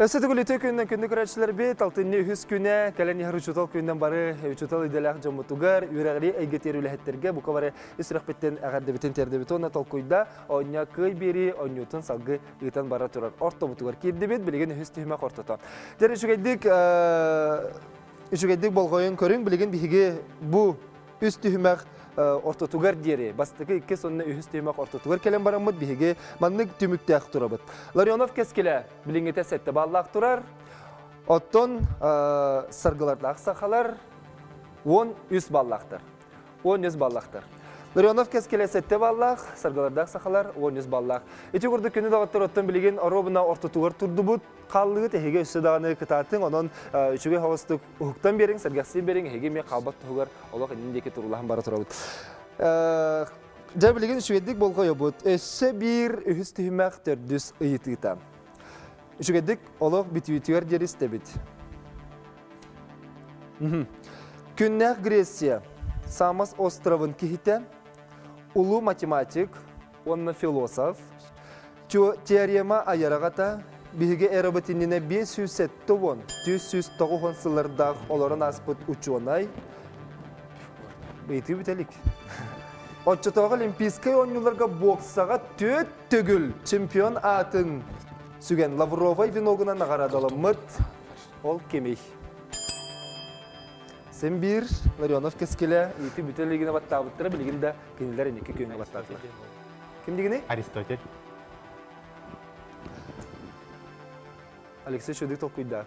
Өссө төгүл үтүө күнүнэн күндү көрөөччүлэрбит, алтынньы үһүс күнэ кэлэн иһэр учуутал күнүнэн бары учуутал идэлээх дьоммутугар, үөрэҕирии эйгэтигэр үлэһиттэргэ бука бары ис сүрэхпиттэн эҕэрдэбитин тиэрдэбит уонна толкуйда оонньоо кыай биэрии оонньуутун салгыы ыытан бара турар ортобутугар киирдибит, билигин үһүс түһүмэх ортото. Дьэ үчүгэйдик үчүгэйдик болҕойон көрүҥ, билигин биһиги бу үс түһүмэх ортотугар диэри, бастакы, иккис уонна үһүс түһүмэх ортотугар кэлэн бараммыт биһиги маннык түмүктээх турабыт. Ларионов кэскилэ билиҥҥитэ сэттэ баллаах турар. Оттон саргылардаах сахалар 13 баллаахтар. 13 баллаахтар. Ларионов кэскилэ сэттэ баллаах, саргылардаах сахалар 13 баллаах. Ити курдук күнү доҕоттор оттон билигин оруобуна ортотугар турдубут. Хааллыгыт эһиги өссө даҕаны кытаатыҥ, онон үчүгэй соҕустук уһуктан биэриҥ, сэргэхсийэн биэриҥ, эһиги эмиэ хаалбат туһугар олох иннин диэки турулаһан бара турабыт. Дьэ билигин үчүгэйдик болҕойобут. Өссө биир үһүс түһүмэх төрдүс ыйытыыта. Үчүгэйдик олох бүтүүтүгэр диэри истэбит. Күннээх Греция Самос островын киһитэ, улуу математик уонна философ, теорема айар биһиги эрабыт иннинэ 570 490 сыллардаах олорон ааспыт учуонай ыйытыы бүтэлик. Оччотооҕу Олимпийскай оонньууларга боксаҕа түөрт төгүл чемпион аатын сүгэн Лавровай веногунан наҕараадаламмыт ол кимий? Син биир Ларионов кэскилэ ыйытыы бүтэ илигинэ баттаабыттара билигин да кинилэр инники күөҥҥэ баттаатылар. Ким дигини? Аристотель. Алексей Чудик толкуйда.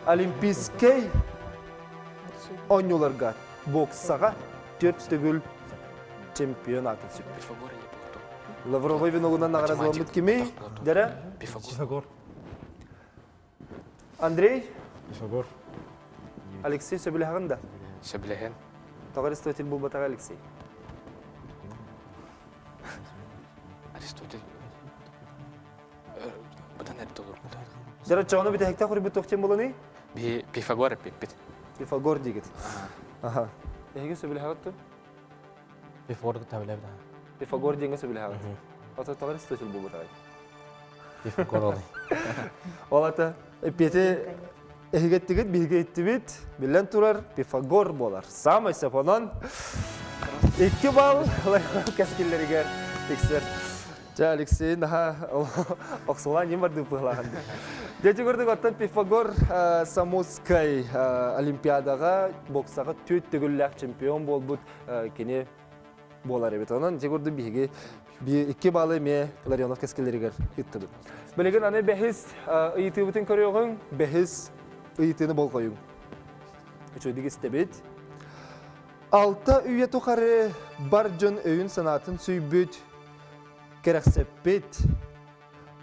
Олимпийскай оонньууларга боксаҕа төрт төгүл чемпион аатын сүкпүт. Лавровой веногунан наҕараадаламмыт кимий? Дэрэ? Пифагор. Андрей? Пифагор. Алексей сөбүлэһэҕин да? Сөбүлэһэн. Тоҕо Аристотель булбатаҕа Алексей? Аристотель быдан эрдэ олорбута. Дьэ, оччоҕуна бүтэһиктээх хоруйбут туох диэн буоланый? Биһи Пифагор эппиппит. Пифагор диигит. Аха. Эһиги сөбүлэһэҕит дуо? Пифагор сөбүлэбит. Пифагор диэҥҥэ сөбүлэһэҕит. Ото тоҕо Аристотель буолбутаҕай? Пифагор ол. Ол ата эппиэти эһигеттигит биһиги иттибит. Биллэн турар, Пифагор буолар. Самый сөп онон икки балл кэскиллэригэр тиксэр. Чэ, Алексей наһаа охсулаан ньим бардыы быһылаахан. Дьэ, курдук оттон Пифагор Самутскай Олимпиадаҕа боксаҕа түөрт төгүллээх чемпион буолбут кини буолар эбит. Онон дьэ курдук биһиги икки баалы эмиэ Ларионов кэскиллэригэр ыыттыбыт. Билигин аны бэһис ыйытыыбытын көрүөҕүҥ, бэһис ыйытыыны болҕойуҥ. Үчүгэйдик истэбит. Алта үйэ тухары бар дьон өйүн-санаатын сүүйбүт, кэрэхсэппит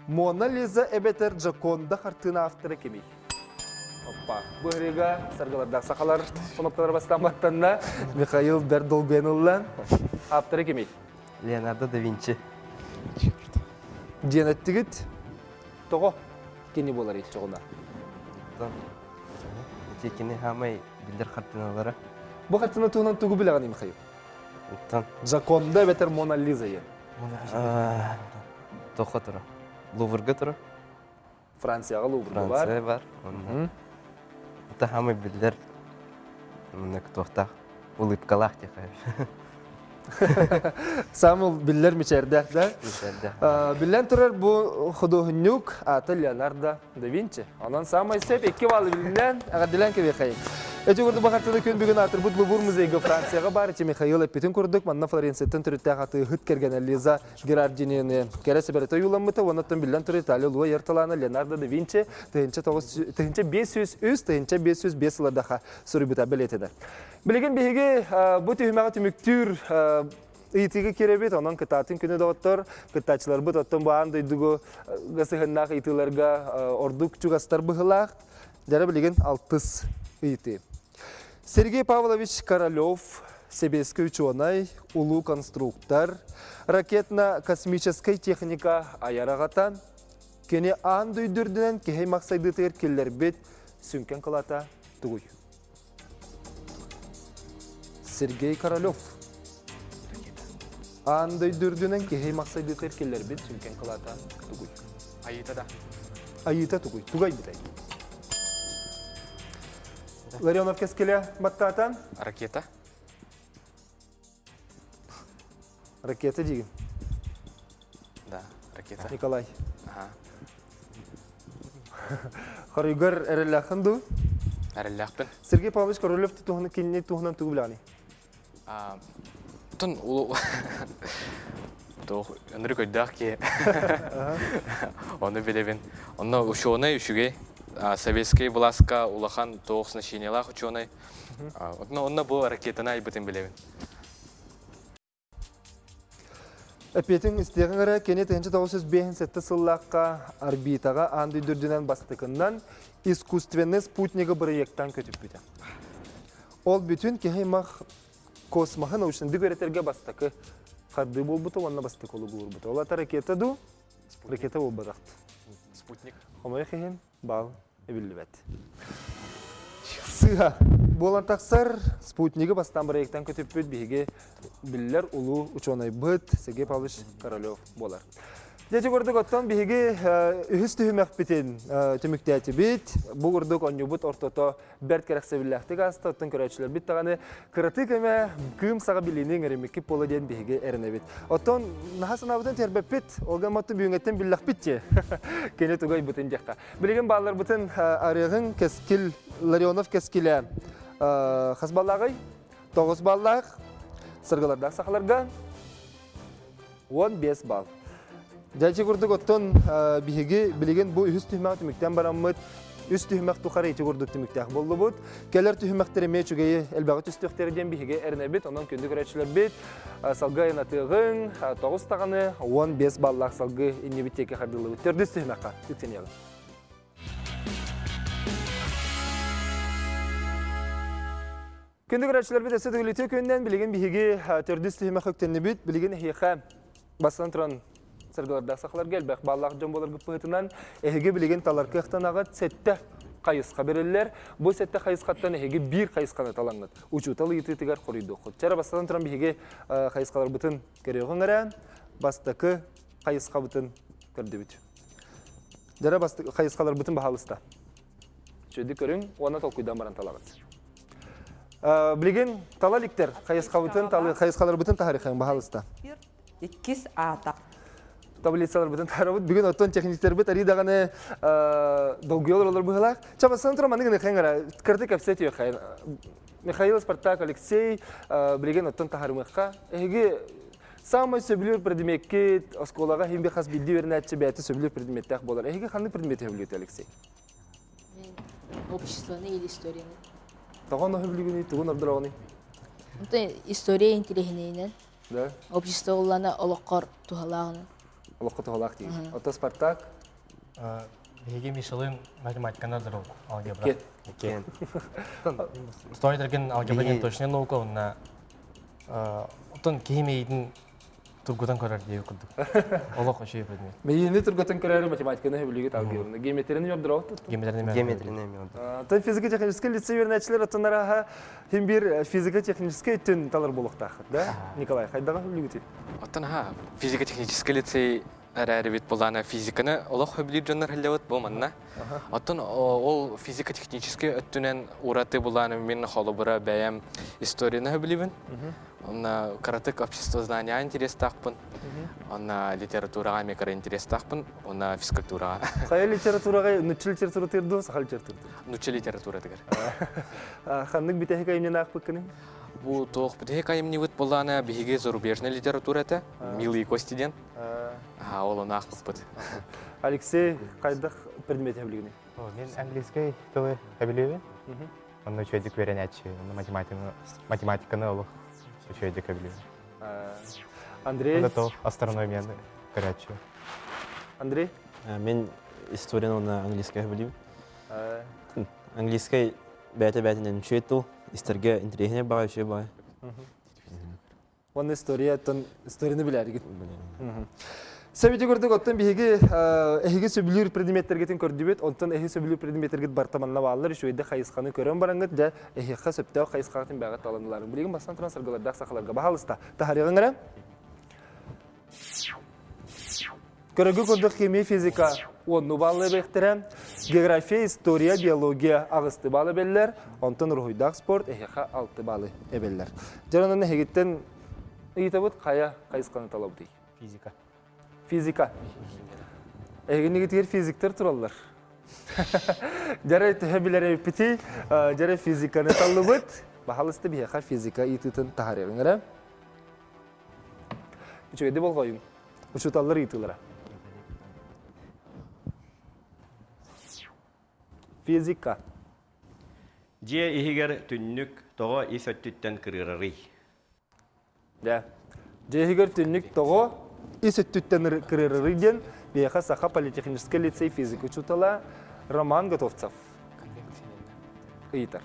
Мона Лиза эбэтэр Джоконда хартыына автора кимий? Оппа. Бу ырыга саргылардаах сахалар кнопкалар бастаан баттанна. Михаил бэрт долгуйан ылла. Авторы кимий? Леонардо да Винчи. Диэн эттигит. Тоҕо кини буолар иччоҕуна? Ити кини хаамай биллэр хартыыналара. Бу хартыына туһунан тугу билэҕиний, Михаил? Оттон Джоконда эбэтэр Мона Лиза диэн. Тоха тура. Луврга тура. Францияҕа Луврга бар. Франция бар. Онно. Это самый биллэр мына туохтаах улыбкалаах диэхэ. Самый биллэр мичээрдээх да. Мичээрдээх. Биллэн турар бу худуоһунньук аата Леонардо да Винчи. Онон саамай сөп икки баллы билинэн эҕэрдэлээн кэбиэхэйин. Эти курдук бахартыны күн бүгүн аатырбыт Лувр музейга Францияҕа баар ити Михаил эппитин курдук манна Флоренцияттан төрүттээх атыыһыт кэргэнэ Лиза Герардинини кэрэ сэбэрэтэ ойууламмыта уонна биллэн турар Италия улуу айар талаана Леонардо да Винчи 1503 1505 сыллардаха суруйбута бэлиэтэнэр. Билигин биһиги бу түһүмэҕи түмүктүүр ыйытыыга киирэбит, онон кытаатын күнү доҕоттор, кыттааччыларбыт оттон бу аан дойдугу сыһыаннаах ыйытыыларга ордук чугастар быһыылаах. Дьара билигин алтыс ыйытыы. Сергей Павлович Королев, сэбиэскэй учуонай, улуу конструктор, ракетно-космическай техника айар аҕата, кини аан дойду үрдүнэн киһи махсайдыытыгар киллэрбит сүҥкэн кылаата тугуй? Сергей Королев. Аан дойду үрдүнэн киһи махсайдыытыгар киллэрбит сүҥкэн кылаата тугуй? Айыыта да. Айыыта тугуй? Тугай бүтэй. Ларионов кэскилэ баттаатан. Ракета. Ракета диигин. Да, ракета. Николай. Ага. Хоруйгар эрэллээххин дуу? Эрэллээхпин. Сергей Павлович Королев туһунан кинини туһунан тугу билэҕиний? Тун туох ынырык өйдөөх киһи. Ону билэбин. Онно ученый үчүгэй. Советский властка улахан туох значениелаах ученый. Онно бу ракетаны айбытын билэбин. Эпиэтин истиэҕиҥ эрэ, кини 1957 сыллаахха орбитаҕа аан дойду үрдүнэн бастакыннан искусственный спутнигы бырайыактаан көтүппүтэ. Ол бүтүн киһи аймах космоһы научнайдык үөрэтэргэ бастакы хардыы буолбута уонна бастакы олугу уурбута. Ол ата ракета дуу? Ракета буолбатахт. Спутник. Хомойуох иһин, баал эбиллибэт. Сыыһа буолан тахсар спутнигы бастаан бырайыактан көтүппүт биһиги биллэр улуу учуонайбыт Сергей Павлович Королев буолар. Дьэ курдук оттон биһиги үһүс түһүмэхпитин түмүктээтибит. Бу курдук онньубут ортото бэрт кэрэхсэбиллээхтик ааста. Оттон көрөөччүлэрбит даҕаны кыратыы кэмэ кыым саҕа билиини иҥэриммиккит буола диэн биһиги эрэнэбит. Оттон наһаа санаабытын тэрбэппит, ол гымматтын бүгүҥҥэттэн биллэхпит дии. Кини тугу айбытын диэххэ. Билигин баалларбытын арыаҕыҥ Кэскил Ларионов Кэскилэ хас баллааҕый? 9 баллаах. Сыргылардаах сахаларга 15 балл. Дьэ курдук оттон биһиги билигин бу үһүс түһүмэх түмүктэн бараммыт үс түһүмэх тухары ити курдук түмүктээх буоллубут. Кэлэр түһүмэхтэр эмиэ үчүгэйи элбэҕи түстүөхтэрэ диэн биһиги эрэнэбит. Онон күндү көрөөччүлэрбит салгыы айанатыаҕыҥ, тоҕус даҕаны 15 баллаах салгыы иннибит диэки хардыылыбыт. Төрдүс түһүмэххэ үктэниэҕиҥ. Күндү көрөөччүлэрбит өссө төгүлүтүү күнүнэн билигин биһиги төрдүс түһүмэх үктэннибит. Билигин эһиэхэ бастан туран сыргылардаах сахаларга элбэх бааллаах дьон буоларгыт быһыытынан эһиги билигин талар кыахтанаҕыт сэттэ хайысха бериллэр. Бу сэттэ хайысхаттан эһиги биир хайысханы талаҥҥыт. Учуутал ыйытыытыгар хоруйдуоххут. Чара бастатан туран биһиги хайысхаларбытын көрүөҕүҥ эрэ. Бастакы хайысхабытын көрдүбүт. Дьара бастакы хайысхаларбытын баһаалыста. Үчүгэйдик көрүҥ уонна толкуйдан баран талаҕыт. Билигин тала иликтэр хайысхабытын хайысхаларбытын таһарыхаҥ баһаалыста. Иккис аата. Таблицаларбытын таһарабыт. Бүгүн оттон техниктербит арий даҕаны долгуйа олоролор быһыылаах. Чабасан туран маннык гыныхаҥ эрэ кырты кэпсэтиэхэ. Михаил Спартак Алексей билигин оттон таһарымыахха. Эһиги Саамай сөбүлүүр предмеккит оскуолаҕа иһин хас биирдии үөрэнээччи бэйэтэ сөбүлүүр предметтээх буолар. Эһиги ханнык предмети сөбүлүүрүт, Алексей? Мен обществоны или историяны. Тоҕо ону сөбүлүүгүнүй, тугун ордороҕунуй? Онтон история интэриэһинэйинэн. Да? Общество уллана олоххор туһалааҕынан. Олоххо туһалаах диигин. Оттон Спартак? Биһиги Мишелин математиканы ордороб алгебра. Иккен. Стоит эрген алгебра диэн точная наука уонна Оттон киһи мэйиитин тургутан көрөр диэбит курдук. Олох үчүгэй предмет. Мэйиини тургутан көрөөрү математиканы сөбүлүүгүт алгебраны. Геометрияны ордороҕут Геометрияны Геометрияны эмиэ ордор. Оттон физико-техническэй лицей үөрэнээччилэр оттон арааһа хин биир физико-техническэй өттүн талар буолуохтааххыт, да? Николай, хайдаҕа сөбүлүүгүтүй? Оттон аха, физико-техническэй лицей эрээрибит булаана физиканы олох сөбүлүүр дьоннор хэллэбит бу манна. Оттон ол физико-техническэй өттүнэн ураты булаана мин холобура бэйэм историяны сөбүлүүбүн. Онно кыратык обществознания интерестаахпын. Онно литератураҕа эмиэ кыра интерестаахпын. Онно физкультураҕа. Хайа литератураҕа нучча литературатыгар дуу, саха литературатыгар? Нучча литературатыгар. Ханнык бүтэһик айымньыны аахпыккыный? Бу туох бүтэһик айымньыбыт булаана биһиги зарубежная литература этэ. Милые кости диэн. Ол ону аахпыппыт. Алексей, хайдах предмет билигиний? Мен английский тылы өбүлүүбүн. Онно үчүгэйдик үөрэнээччи, онно математиканы, математиканы олох үчүгэйдик өбүлүүбүн. Андрей? Онно то астрономияны көрөөччү. Андрей? Мен историяны уонна английскай өбүлүүбүн. Английскай бэйэтэ бэйэтинэн үчүгэй тыл, истэргэ интэриэһинэй баҕайы үчүгэй баҕайы. Уонна история оттон историяны билэргит. Сэбити курдук оттон биһиги эһиги сөбүлүүр предметтергитин көрдүбүт, онтон эһиги сөбүлүүр предметтергит барта манна бааллар, үчүгэйдик хайысханы көрөн бараҥҥыт, дьэ эһиэхэ сөптөөх хайысхаҕытын бэҕэ таланыларын. Билигин бастан туран саргылардаах сахаларга баһаалыста таһарыаҕыҥ эрэ. Көрөгү курдук химия, физика. Уонну баалы эбэхтэрэ. География, история, биология аҕысты баалы эбэллэр. Онтон уруһуйдаах спорт эһиэхэ алты баалы эбэллэр. Дьаранан эһигиттэн ыйытабыт хайа хайысханы талабытый? Физика. Физика. Эһигинигитигэр физиктэр тураллар. Дьэрэ төһө билэр эбиппитий, дьэрэ физиканы таллыбыт. Баһалыста биһиэхэ физика ыйытыытын таһаарыаҕыҥ эрэ. Үчүгэйди болҕойуҥ. Учууталлар ыйытыылара. Физика. Дьиэ иһигэр түннүк тоҕо ис өттүттэн кырыарарый? Дьэ, дьиэ иһигэр түннүк тоҕо ис өттүттэн кырыарарый диэн биһиэхэ Саха политехническай лицей физика учуутала Роман Готовцев ыйытар.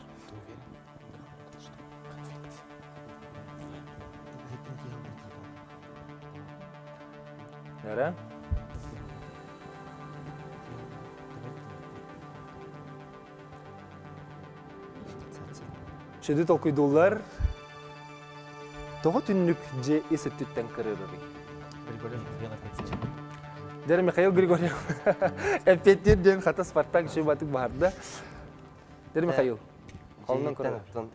Эрэ. Сүдү толкуйдууллар. Тоҕо түннүк дьиэ ис өттүттэн кырыырый? Григорьев Дьэ, Михаил Григорьев эппиэттиир диэн хата Спартак үчүгэй баһарда. Дьэ, Михаил, холунан көрөр.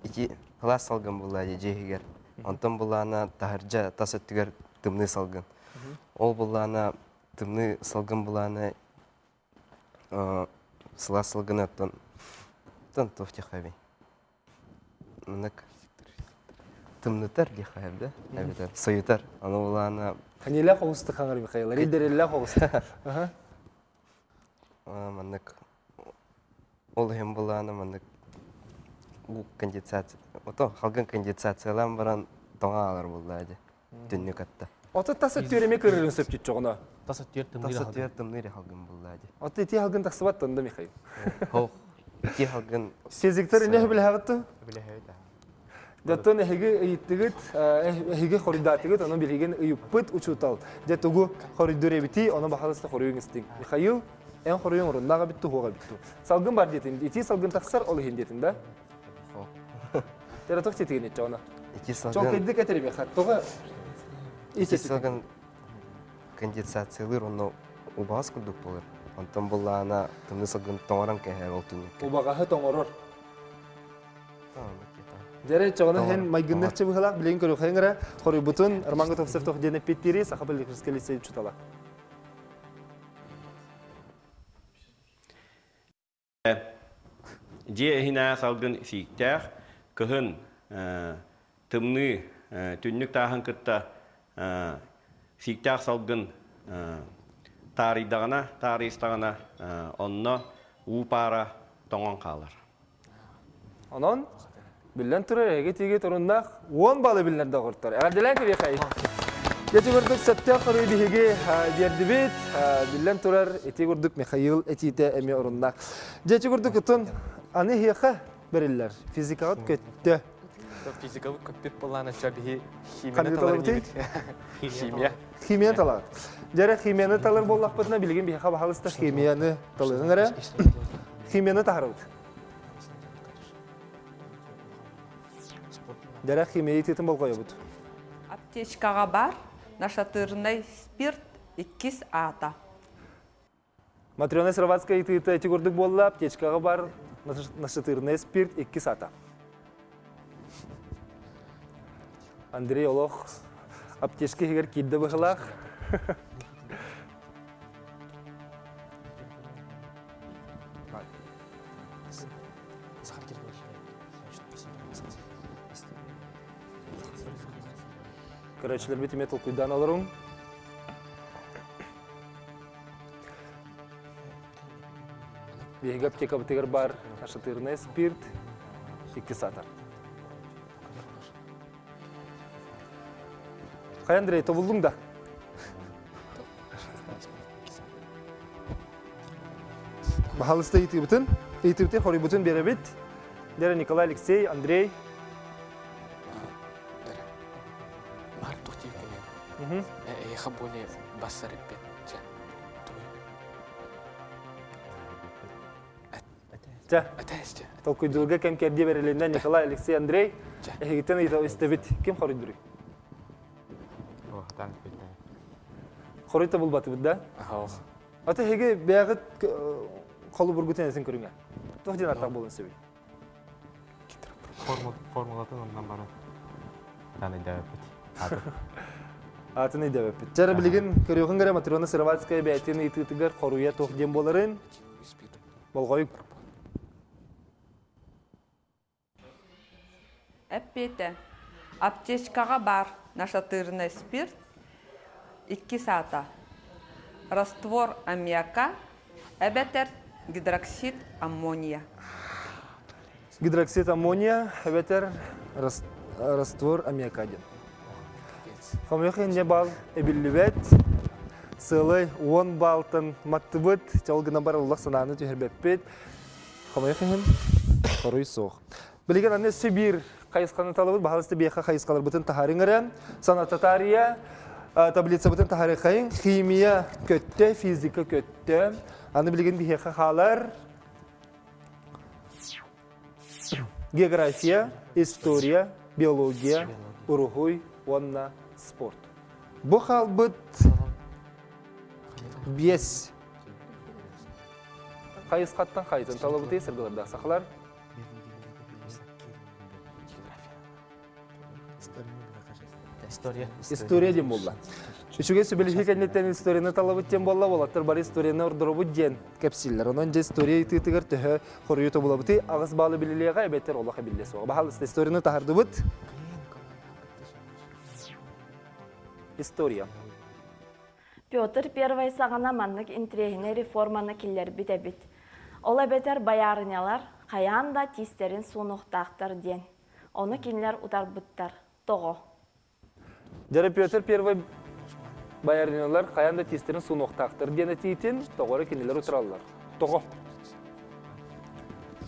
Ити кылаас салгын булла дьиэ иһигэр. Онтон буллаана таһырдьа тас өттүгэр тымныы салгын. Ол буллаана тымныы салгын булаана сылаас салгыны оттон оттон туох диэххэ Маннык тымнытар диэххэ да эбэтэр сойутар. Аны булаана Ханилах оҕуста хаҥар Михаил, ридериллэх оҕуста. Маннык ол иһин булаана маннык уу конденсация ото халгын конденсациялаан баран тоҥо аалар буоллаа дии түннүк атта. Ото тас өттүөр эмиэ көрөрүн сөп чуччоҕуна. Тас өттүөр тымныы Тас өттүөр тымныы халгын буллаа дии. Ото ити халгын тахсыбат тонда Михаил. Хоох ити халгын Физиктер не билэһэҕит Билэһэбит Дьоттон эһиги ыйыттыгыт, эһиги хоруйдаатыгыт, ону билигин ыйыппыт учуутал. Дьэ тугу хоруйдуур эбитий, ону баһалыста хоруйуҥ истиҥ. Михаил, эн хоруйуҥ оруннаах эбит туһуох эбит ту. Салгын бар диэтин, итии салгын тахсар, ол иһин диэтин да? Тератох тетигин итчэ она. Ити салгын... Чолкайдык этэр меха. Тоҕо Ити салгын конденсациялыыр онно убаҕас курдук буолар. Онтон буллаана тымныы салгын тоҥорон кэһэр ол түннүккэ. Убаҕаһы тоҥорор. Дьэрэ чоҕуна һэн майгынныах чыбыһылаах билигин көрүөххэ эрэ хоруйбутун Роман Готовцев тох диэн эппиэттиири Саха политехническэй лицей учуутала. Дьиэ иһинээ салгын сииктээх, кыһын тымныы түннүк тааһын кытта сииктээх салгын таарыйдаҕына, таарыйыстаҕына онно уу паара тоҥон хаалар. Онон, биллэн турар, эһиги тиги туруннаах 10 баллы биллэр доҕоттор. Эҕэрдэлээн кэбиэхэй. Дьэ курдук сөптөөх хоруй биһиги биэрдибит. Биллэн турар, ити курдук Михаил этиитэ эмиэ оруннаах. Дьэ курдук ытын аны эһиэхэ бэриллэр. Физикаҕыт көттө. Физикабыт көппүт буоллаана ча биһи химияны талар инибит. Химия. Химияны талаҕыт. Дьэрэ химияны талар буоллахпытына билигин биһиэхэ баһалыста химияны талыаҕыҥ эрэ. Химияны таһарабыт. Дьэрэ химия итиитин болҕойобут. Аптечкаҕа бар нашатырный спирт иккис аата. Матрена Сыроватская итиитэ ити курдук буолла. Аптечкаҕа бар нашатырный спирт иккис аата. Андрей олох аптечка иһигэр киирдэ быһылаах. Көрөөччүлэрбит эмиэ толкуйдаан олоруҥ. Биһиги аптекабытыгар баар нашатырный спирт, икки саатар. Хайа Андрей, тобуллуҥ да? Баһалыста ыйытыыбытын, ыйытыыбытын хоруйбутун биэрэбит. Дэрэ Николай Алексей, Андрей. Бар туох диэбиккин эйиэхэ более бассар эппит. Чэ, толкуйдуурга кэм кэрдии бэрилиннэ Николай, Алексей, Андрей. Эһигиттэн ыйыта истэбит. Ким хоруйдуруй? Хоруй да булбатыбыт да? Ата эһиги бэйэҕит холобургутун эсин көрүҥэ. Туох диэн аттах буолун сөбүй? Формулатын оннан баран. Аны өйдөөбөппүт. Атын өйдөөбөппүт. Чара билигин көрүөхүн гэрэ Матрена Сыроватская бэйэтин ыйытыытыгар хоруйа туох диэн буоларын болҕойук. Эппиэтэ: Аптечкаҕа баар нашатырный спирт иккис аата раствор аммиака эбэтэр гидроксид аммония. Гидроксид аммония эбэтэр раствор аммиака диэн. Хомойуох инньэ баал эбиллибэт. Сыалай 10 баалтан маттыбыт. Чол гына бар уллах санааны түһэрбэппит. Хомойуох иһин, хоруй суох. Билигин аны өссө биир хайысханы талабыт. Баһалыста биэхэ хайысхаларбытын таһаарыҥ эрэ. Санататария таблицабытын таһаарыахайыҥ. Химия көттө, физика көттө. Аны билигин биһиэхэ хаалар география, история, биология, уруһуй уонна спорт. Бу хаалбыт биэс хайысхаттан хайытын талабытый сыргылардаах сахалар. История. История диэн буолла. Үчүгэй сүбэлэһии кэнниттэн историяны талабыт диэн буолла, уолаттар бары историяны ордоробут диэн кэпсииллэр. Онон дьэ история ыйытыытыгар төһө хоруйу тобулабытый, аҕыс баалы билилиэҕэ эбэтэр олох эбиллиэ суоҕа. Баһаалыста историяны таһардыбыт. История. Петр Первый саҕана маннык интириэһинэй реформаны киллэрбит эбит. Ол эбэтэр боярынялар хайаан да тиистэрин суунуохтаахтар диэн. Ону кинилэр утарбыттар. Тоҕо? Дьэ Петр Первый боярынялар хайаан да тиистэрин суунуохтаахтар диэн этиитин тоҕо эрэ кинилэр утараллар. Тоҕо?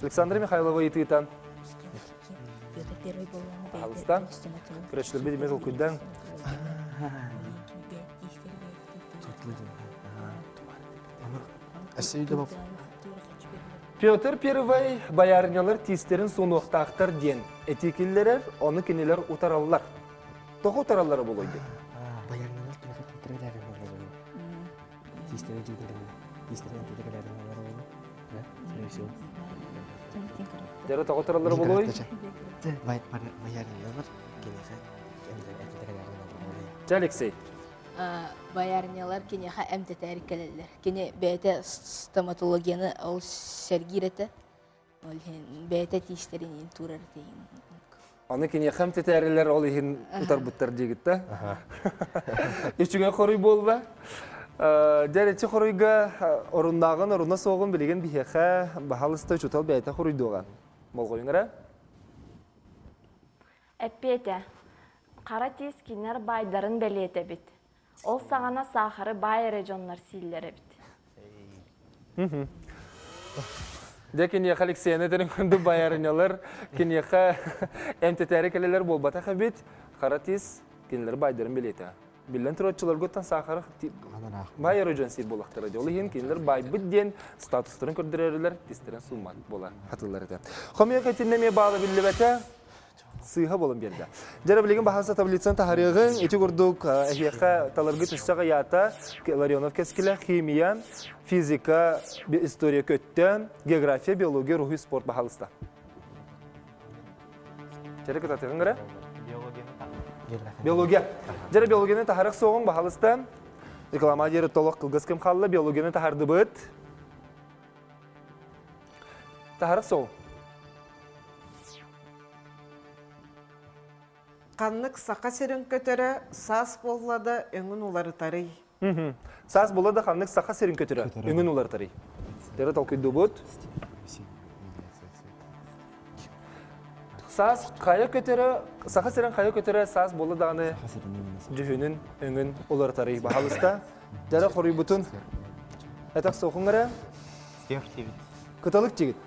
Александра Михайлова ыйытыытан Пожалуйста. Көрөччүлэрбит эмиэ толкуйдаан. Петр Первый боярынялар тиистерин суунуохтаахтар диэн этии киллэрэр, ону кинилэр утараллар. Тоҕо утараллара буолуой диэн? Боярынялар Дьара тоҕо тураллара буолуой? Чэ, Алексей. Боярынялар киниэхэ эмтэтээри кэлэллэр. Кини бэйэтэ стоматологияны ол сэргиир этэ. Ол иһин бэйэтэ тиистэрин туурар этэ. Аны киниэхэ эмтэтээрилэр ол иһин утарбыттар диигит да? Үчүгэй хоруй буолла. Дьэ, хоруйга оруннааҕын оруна суоҕун билигин биһиэхэ баһалыста учуутал бэйэтэ хоруйдуоҕа. Болҕойуҥ эрэ. Эппиэтэ. Хара тиис кинилэр баайдарын бэлиэтэбит. Ол саҕана саахары баай эрэ дьоннор сииллэр эбит. Дьэ киниэхэ Алексеяны этэрин курдук боярынялар киниэхэ эмтэтээри кэлэлэр буолбатах эбит. Хара тиис кинилэр баайдарын билиэтэ. Биллэн турар саахары баай эрэ дьон сиир буоллахтара дии. Ол иһин кинилэр байбыт диэн статустарын көрдөрөрүлэр тистэрин сууммат буола хатыллар этэ. Хомуйа итиннэ эмиэ баала биллибэтэ. сыыһа буолан биэрдэ. Дьэ билигин баһааса таблицаны таһарыаҕыҥ. Ити курдук эһиэхэ таларгыт өссө аҕыйаата. Ларионов кэскилэ химия, физика, история көттө, география, биология, руһуй, спорт баһаалыста. Дьэрэ кытатыгын гыра? Биология. Дьэрэ биологияны таһарах суоҕуҥ баһаалыста. Реклама диэри толох кылгас кэм хаалла. Биологияны таһардыбыт. Таһарах суоҕуҥ. Ханнык Саха сирин көтөрө саас буолла да өҥүн уларытарый? Саас буолла да ханнык Саха сирин көтөрө өҥүн уларытарый? Дөрө толкуйдуубут. Саас хайа көтөрө, Саха сирин хайа көтөрө саас буолла даҕаны дьүһүнүн, өҥүн уларытарый? Баһалыста. Дьара хоруйбутун этэх суохуҥ эрэ. Кыталык тигит.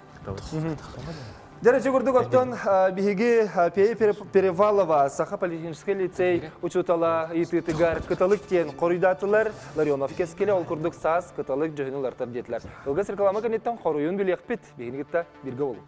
Дьэ, курдук оттон биһиги Пея Перевалова Саха политехническэй лицей учуутала ыйытыытыгар кыталык диэн хоруйдаатылар. Ларионов кэскилэ ол курдук саас кыталык дьөһүнү уларытар диэтилэр. Ылгас реклама кэнниттэн хоруйун билиэхпит. Биһигини кытта бииргэ болуҥ.